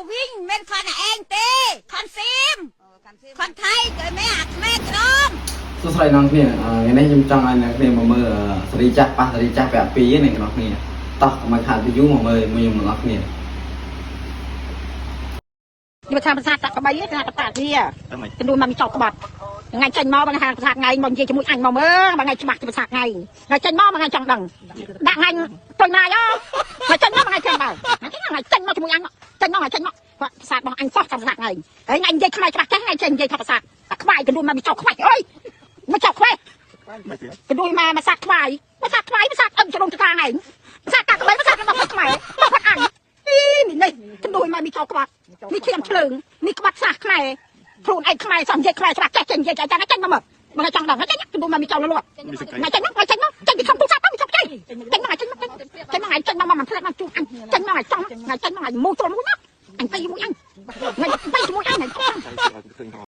មកវិញមិនខនឯងទេខនសៀមខនថៃគេមែអាខ្មែរក្រម សួស្តីអ្នកគ្នាថ្ងៃនេះខ្ញុំចង់ឲ្យអ្នកគ្នាមកមើលសេរីចាស់ប៉ះសេរីចាស់ពាក់ពីរនេះអ្នកគ្នាតោះកុំឲ្យខាតពីយូរមកមើលមួយខ្ញុំទាំងអស់គ្នា នេះថាភាសាតាក់ក្បីថាតាក់វាកណ្ដួលមកមានចោលក្បត់ថ្ងៃចេញមកបងថាភាសាថ្ងៃមកនិយាយជាមួយអញមកមើលបងថ្ងៃច្បាស់ជាភាសាថ្ងៃថ្ងៃចេញមកបងថ្ងៃចង់ដឹងដាក់ថ្ងៃទុយណាយអូថ្ងៃចេញមកថ្ងៃចេញបើថ្ងៃចេញមកជាមួយអញចេញមកថ្ងៃចេញមកភាសារបស់អញសោះថាភាសាថ្ងៃហើយថ្ងៃនិយាយខ្មែរច្បាស់ចេះថ្ងៃចេញនិយាយថាភាសាតាខ្វាយកណ្ដួលមកមានចោលខ្វាច់អើយមកចោលខ្វាយកណ្ដួលមកមកសាខ្វាយមកសាខ្វាយមកសាអឹមជ្រុំចកាថ្ងៃភាសាតាក់ក្បីភាសារបស់ខ្មែររបស់អញអីនេះកណ្ដួលមកមានចោលក្បត់ នេះឈាមឆ្លើងនេះក្បាត់សាសខ្មែរខ្លួនឯងខ្មែរសំនិយាយខ្មែរច្បាស់ចេះចេញនិយាយចាចេញមកមកចង់ដល់ចេញគឺមកមានចោលលត់មកចេញមកចេញមកចេញពីខំទូរស័ព្ទទៅចង់ចេញចេញមកចេញមកចេញមកចេញមកមកផ្លែមកជួអញចេញមកចង់ចេញមកមូចូលមួយណាអញទៅមួយអញទៅជាមួយអញ ឃើញ